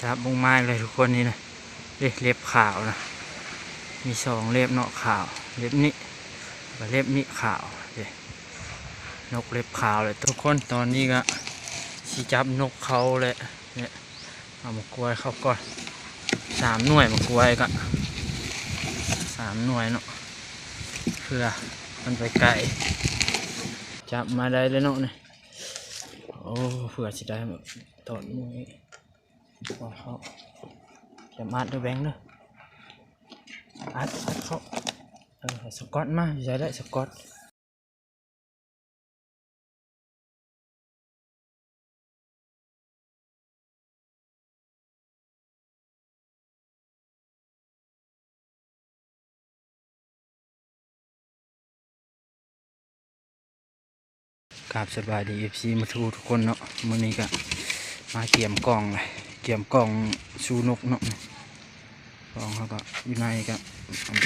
ຈັບເບິ່ງມາອີກແລ້ວທຸກຄົນ ນີ້ນະ ເດ້ ເລັບຂາວນະ ມີສອງເລັບເນາະ ຂາວ ເລັບນີ້ ແລ້ວກໍເລັບນີ້ຂາວເດ້ ນົກເລັບຂາວແຫຼະທຸກຄົນ. ຕອນນີ້ກໍຊິຈັບນົກເຂົາແຫຼະ ເນຍ ເອົາໝາກກ້ວຍເຂົາກ່ອນ ສາມໜ່ວຍ ໝາກກ້ວຍກໍສາມໜ່ວຍເນາະ ເພື່ອມັນໄປໄກ ຈັບມາໄດ້ແລ້ວເນາະນີ້. ໂອ້ ເພື່ອຊິໄດ້ ຕອນນີ້ ເອົາເຂົ້າ ຈະມັດເດີແບງເດີ ອັດ ອັດເຂົ້າ ເອີ ສະກອດມາ ຢູ່ໃສແຫຼະສະກອດ. ກາບສະບາຍດີ ເອັຟຊີ ໝົດທຸກຄົນເນາະ. ມື້ນີ້ກະມາກຽມກ່ອງ ກຽມກ່ອງຊູນົກເນາະ. ກ່ອງເຮົາກະຢູ່ໃນກະ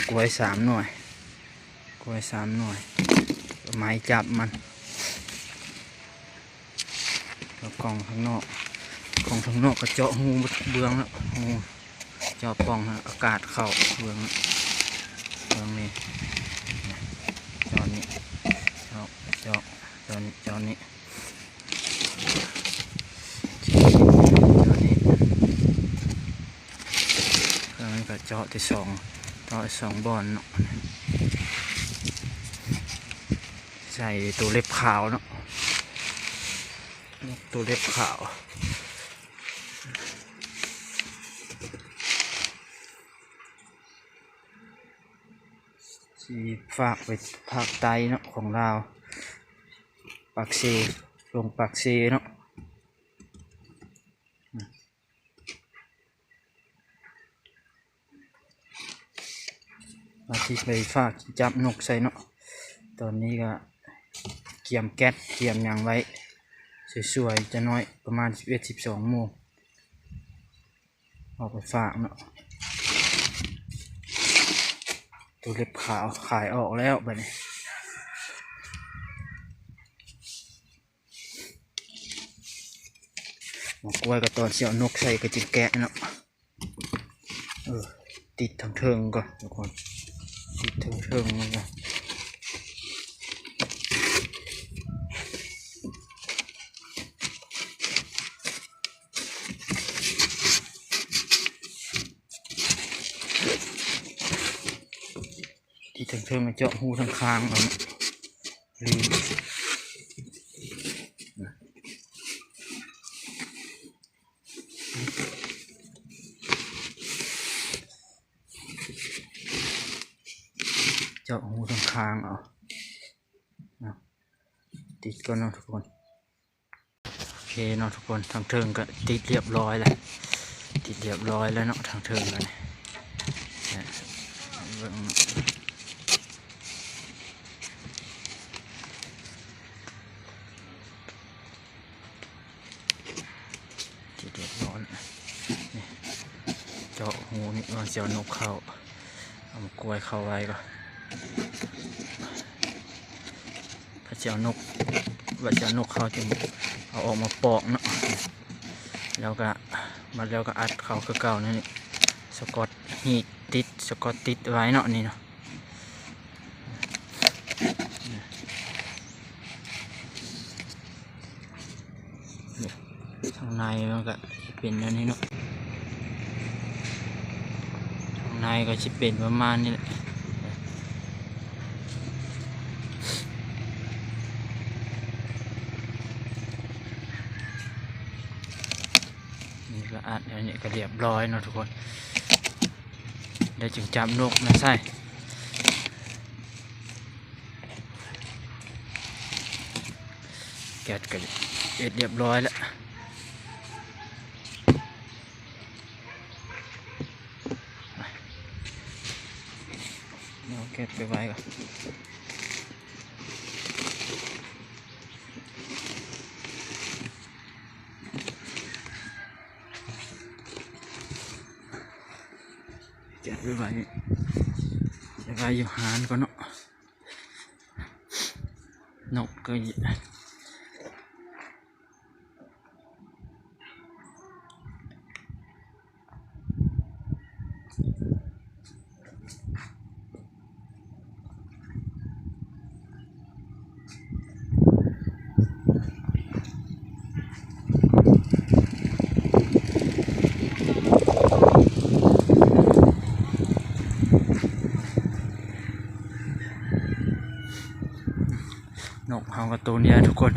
ກ້ວຍສາມໜ່ວຍ ກ້ວຍສາມໜ່ວຍ ໄມ້ຈັບມັນ. ແລ້ວກ່ອງທາງນອກ ກ່ອງທາງນອກກໍເຈາະຮູເບິດເບື້ອງແລ້ວ ຮູເຈາະປ່ອງໃຫ້ອາກາດເຂົ້າເບື້ອງ ເບື້ອງນີ້ ເຈາະນີ້ ເຈາະ ເຈາະ ເຈາະນີ້ ເຈາະນີ້ ເຈາະນີ້ ເຄື່ອງນີ້ກໍເຈາະແຕ່ສອງ ເຈາະສອງບ່ອນເນາະ. ໃສ່ໂຕເລັບຂາວເນາະ ໂຕເລັບຂາວ ຊິຝາກໄປພາກໃຕ້ເນາະ ຂອງລາວ ປາກເຊ ລົງປາກເຊເນາະ. ວ່າຊິໄປຝາກຈັບນົກໃສ່ເນາະ. ຕອນນີ້ກໍກຽມແກັດ ກຽມຫຍັງໄວ້ ສວຍໆ ຈັກໜ້ອຍ ປະມານສິບເອັດ ສິບສອງໂມງ ເອົາໄປຝາກເນາະ. ໂຕເລັບຂາວຂາຍອອກແລ້ວບັດນີ້. ໝາກກ້ວຍກໍຕອນຊິເອົານົກໃສ່ກໍຈຶ່ງແກະເນາະ. ເອີ ຕິດທາງເທິງກ່ອນທຸກຄົນ ຕິດທາງເທິງມັນກ່ອນ. ທີ່ເທິງໆ ເຈາະຮູທາງຂ້າງເອົາເນາະ ເຈາະຮູທາງຂ້າງເອົາເນາະ. ຕິດກ່ອນເນາະທຸກຄົນ. ໂອເຄເນາະທຸກຄົນ ທາງເທິງກໍຕິດລຽບຮ້ອຍແລ້ວ ຕິດລຽບຮ້ອຍແລ້ວເນາະ ທາງເທິງກໍນີ້ ເບິ່ງເນາະ ຕິດລຽບຮ້ອຍແລ້ວ. ນີ້ ເຈາະຮູນີ້ ວ່າຊິເອົານົກເຂົ້າ ເອົາໝາກກ້ວຍເຂົ້າໄວ້ກ່ອນ. ວ່າຊິເອົານົກ ວ່າຊິເອົານົກເຂົ້າ ຈຶ່ງເອົາອອກມາປອກເນາະ ແລ້ວກະ ມາແລ້ວກະອັດເຂົ້າຄືເກົ່າ. ນີ້ ສະກອດຮີດຕິດ ສະກອດຕິດໄວ້ເນາະ ນີ້ເນາະ. ທາງໃນມັນກະຊິເປັນແນວນີ້ເນາະ ທາງໃນກໍຊິເປັນປະມານນີ້ແຫຼະ. ນີ້ກໍອັດ ອັນນີ້ກໍລຽບຮ້ອຍເນາະທຸກຄົນ ແລ້ວຈຶ່ງຈັບນົກມາໃສ່. ແກັດກໍເຮັດລຽບຮ້ອຍແລ້ວ ເອົາແກັດໄປໄວ້ກ່ອນ. ເກັບໄວ້ ເກັບໄວ້ ເກັບໄວ້ຢູ່ຮ້ານກ່ອນເນາະ. ນົກກໍ ນີ້ ນົກເຮົາກໍໂຕນີ້ແຫຼະທຸກຄົນ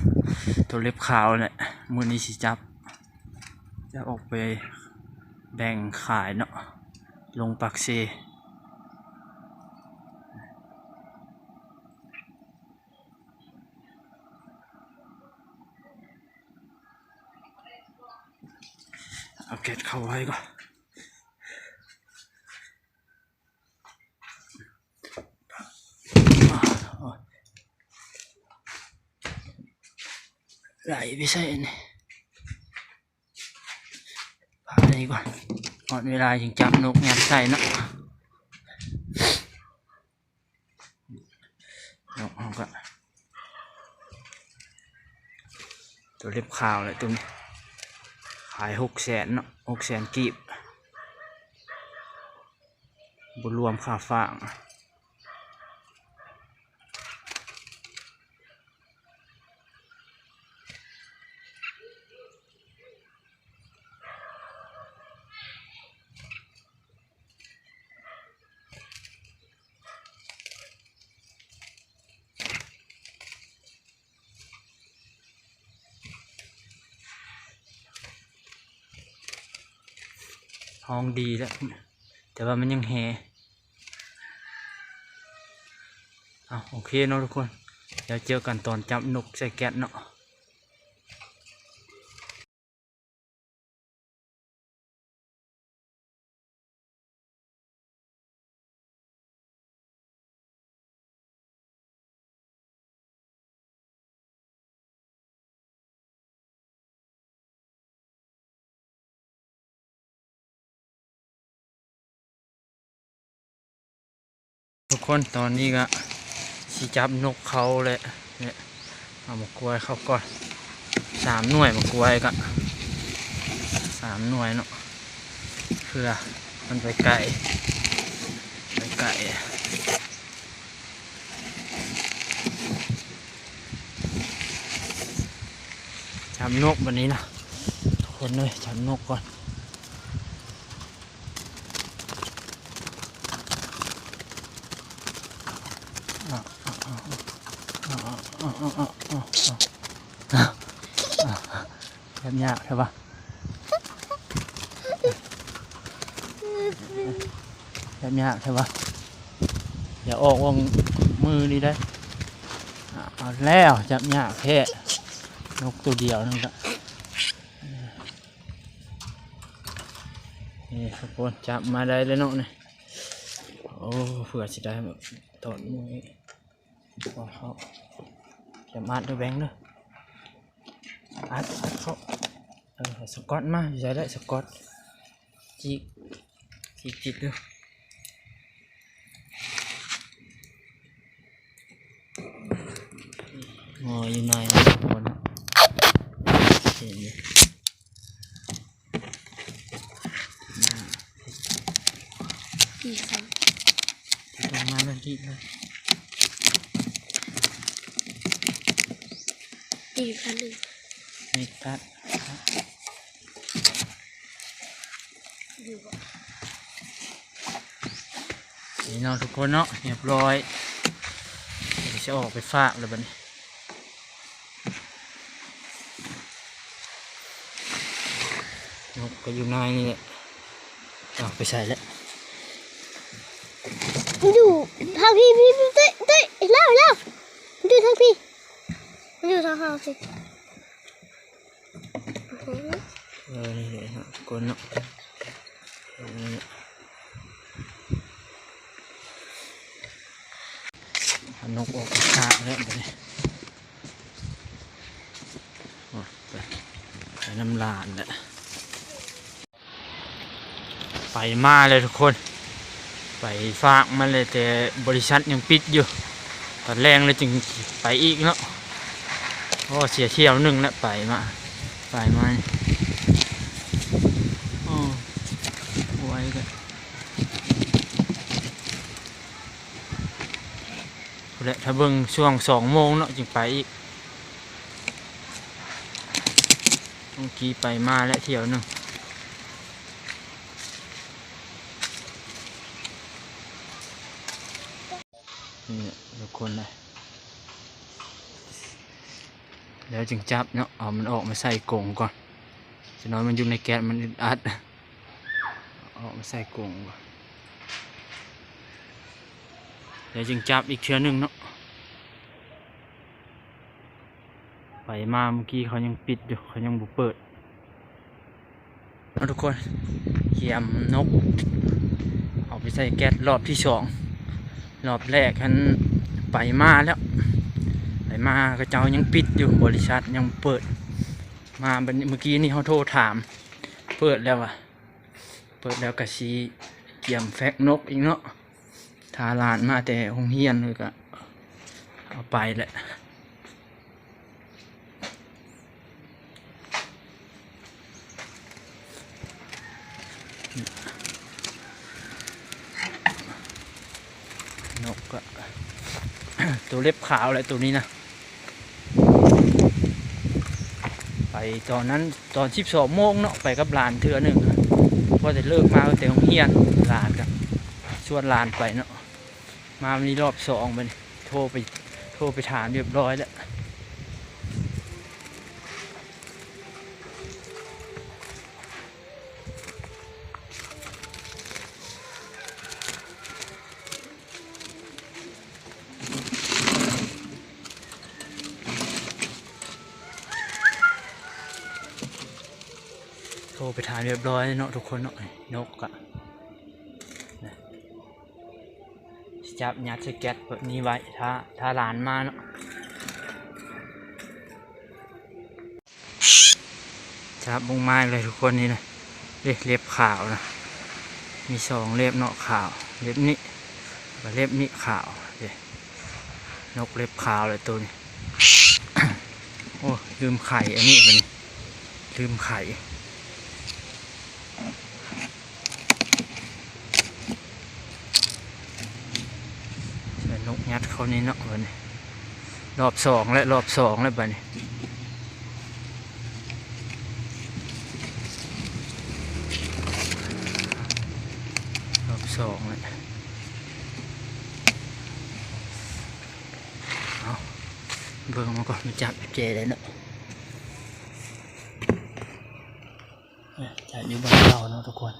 ໂຕເລັບຂາວແຫຼະ ມື້ນີ້ຊິຈັບ ຈະອອກໄປແບ່ງຂາຍເນາະ ລົງປາກເຊ. ເອົາແກັດເຂົ້າໄວ້ກ່ອນ. ໄຫຼໄປໃສ່ອັນນີ້ ພາໄປກ່ອນ ຮອດເວລາຈຶ່ງຈັບນົກຍັດໃສ່ເນາະ. ເນາະ ເຮົາກໍ ໂຕເລັບຂາວແຫຼະ ໂຕນີ້ ຂາຍຫົກແສນເນາະ ຫົກແສນກີບ ບໍ່ລວມຄ່າຝາກ. ຮ້ອງດີແລ້ວ ແຕ່ວ່າມັນຍັງແຮ. ເອົາ ໂອເຄເນາະທຸກຄົນ ດຽວເຈີກັນຕອນຈັບນົກໃສ່ແກັດເນາະ. ທຸກຄົນ ຕອນນີ້ກະຊິຈັບນົກເຂົາແຫຼະ ເອົາໝາກກ້ວຍເຂົ້າກ່ອນ ສາມໜ່ວຍ ໝາກກ້ວຍກະສາມໜ່ວຍເນາະ ເພື່ອມັນໄປໄກ ໄປໄກ. ຈັບນົກບັດນີ້ນະ ທຸກຄົນເອີຍ ຈັບນົກກ່ອນ. ຈັບຍາກແທ້ວະ ຈັບຍາກແທ້ວະ ຢ່າອອກວ່າງມືນີ້ໄດ໋. ເອົາແລ້ວ ຈັບຍາກແທ້ ນົກໂຕດຽວນັ້ນກະ ນີ້ທຸກຄົນ ຈັບມາໄດ້ແລ້ວເນາະນີ້. ໂອ້ ເພື່ອຊິໄດ້ຕອນມື້ນີ້ ເອົາເຂົ້າ ຈະມັດເດີແບງເດີ ອັດ ອັດເຂົ້າ ເອີ ສະກອດມາ ຢູ່ໃສໄດ້ສະກອດ ຈິກ ຈິກ ຈິກເດີ. ອໍ ຢູ່ໃນຫັ້ນ ທຸກຄົນ ເຫັນຢູ່. ຕີເຂົາ ຕີລົງມາແລ້ວດີດເລີຍ ຕີຄັນໜຶ່ງ ເມກະ ຢູ່ບໍ່ ນີ້ເນາະທຸກຄົນເນາະ ຮຽບຮ້ອຍ ດຽວຊິອອກໄປຝາກແລ້ວບັດນີ້. ນົກກໍຢູ່ໃນນີ້ແຫຼະ ເອົາໄປໃສ່ແລ້ວ ມັນຢູ່ທາງພີ້ ພີ້ ພີ້ ເຕະ ເຕະ ເຫັນແລ້ວ ເຫັນແລ້ວ ມັນຢູ່ທາງພີ້ ມັນຢູ່ທາງເຮົາພີ້ ເອີ ນີ້ແຫຼະເນາະ ກົນເນາະ ເອີ ນີ້ແຫຼະ. ເອົານົກອອກຈາກແລ້ວບັດນີ້ ໂອ້ຍ ໄປ ໄປນຳຫຼານແຫຼະ ໄປມາແລ້ວທຸກຄົນ ໄປຝາກມາແລ້ວ ແຕ່ບໍລິສັດຍັງປິດຢູ່ ຕອນແລງແລ້ວຈຶ່ງໄປອີກເນາະ ໂອ້ ເສຍຖ້ຽວໜຶ່ງແລ້ວ ໄປມາ ໄປມາ ໂອ້ ໄວແທ້. ແລະ ຖ້າເບິ່ງຊ່ວງສອງໂມງເນາະ ຈຶ່ງໄປອີກ. ເມື່ອກີ້ໄປມາແລ້ວທ່ຽວໜຶ່ງ. ນີ້ແຫຼະທຸກຄົນນະ ແລ້ວຈຶ່ງຈັບເນາະ ເອົາມັນອອກມາໃສ່ກົງກ່ອນ. ຈັກໜ້ອຍມັນຢູ່ໃນແກັດ ມັນອຶດອັດ. ເອົາອອກມາໃສ່ກົງ ແລ້ວຈຶ່ງຈັບອີກເທື່ອໜຶ່ງເນາະ. ໄປມາເມື່ອກີ້ເຂົາຍັງປິດຢູ່ ເຂົາຍັງບໍ່ເປີດເນາະທຸກຄົນ. ກຽມນົກເອົາໄປໃສ່ແກັດຮອບທີສອງ. ຮອບແລກຫັ້ນໄປມາແລ້ວ ໄປມາເຂົາເຈົ້າຍັງປິດຢູ່ ບໍລິສັດຍັງບໍ່ເປີດ. ມາບັດນີ້ ເມື່ອກີ້ນີ້ເຮົາໂທຖາມ ເປີດແລ້ວວ່າ ເປີດແລ້ວກະຊິກຽມແຟັກນົກອີກເນາະ. ຖ້າຫຼານມາແຕ່ໂຮງຮຽນ ເພິ່ນກະເອົາໄປແຫຼະ. ນົກກະ ໂຕເລັບຂາວແຫຼະໂຕນີ້ນະ. ໄປຕອນນັ້ນຕອນສິບສອງໂມງເນາະ ໄປກັບຫຼານເທື່ອໜຶ່ງ. ພໍແຕ່ເລີກມາແຕ່ໂຮງຮຽນ ຫຼານກະຊວນຫຼານໄປເນາະ. ມາມື້ນີ້ຮອບສອງບັດນີ້ ໂທໄປ ໂທໄປຖາມຮຽບຮ້ອຍແລ້ວ. ໂທໄປຖາມຮຽບຮ້ອຍເນາະທຸກຄົນເນາະ. ນົກກະ ຈັບຍັດໃສ່ແກັດແບບນີ້ໄວ້ ຖ້າ ຖ້າຫຼານມາເນາະ. ຈັບລົງມາອີກເລີຍທຸກຄົນນີ້ນະ. ເດ້ ເລັບຂາວນະ ມີສອງເລັບເນາະ ຂາວ ເລັບນີ້ ແລ້ວກະເລັບນີ້ຂາວ. ເດ້ ນົກເລັບຂາວແຫຼະໂຕນີ້. ໂອ້ ລືມໄຂອັນນີ້ບັດນີ້ ລືມໄຂ. ໃສ່ນົກຍັດເຂົ້ານີ້ເນາະບັດນີ້. ຮອບສອງແລ້ວ ຮອບສອງແລ້ວບັດນີ້ ຮອບສອງແລ້ວ. ເອົາ ເບິ່ງມັນກ່ອນ ມັນຈັບແຈໄດ້ເນາະ. ຈະຢູ່ບ່ອນເກົ່າເນາະທຸກຄົນ.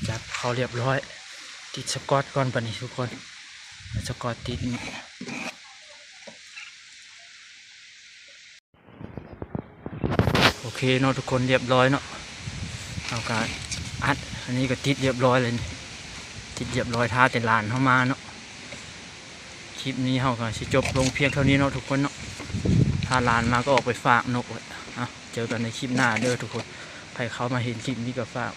ຈັບເຂົ້າຮຽບຮ້ອຍ. ຕິດສະກອດກ່ອນບັດນີ້ທຸກຄົນ ສະກອດຕິດນີ້. ໂອເຄເນາະທຸກຄົນ ຮຽບຮ້ອຍເນາະ. ເຮົາກະອັດ ອັນນີ້ກະຕິດຮຽບຮ້ອຍເລີຍນີ້ ຕິດຮຽບຮ້ອຍ ຖ້າແຕ່ຫຼານເຮົາມາເນາະ. ຄລິບນີ້ເຮົາກະຊິຈົບລົງພຽງເທົ່ານີ້ເນາະທຸກຄົນເນາະ. ຖ້າຫຼານມາກະອອກໄປຝາກນົກ. ເອົາ ເຈີກັນໃນຄລິບໜ້າເດີທຸກຄົນ. ໃຜເຂົ້າມາເຫັນຄລິບນີ້ກະຝາກ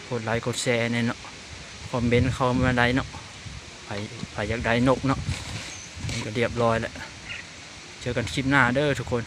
ກົດໄລກົດແຊແດ່ເນາະ ຄອມເມັນເຂົ້າມາໄດ້ເນາະ. ໃຜ ໃຜຢາກໄດ້ນົກເນາະ. ນີ້ກະຮຽບຮ້ອຍແລ້ວ. ເຈີກັນຄລິບໜ້າເດີທຸກຄົນ.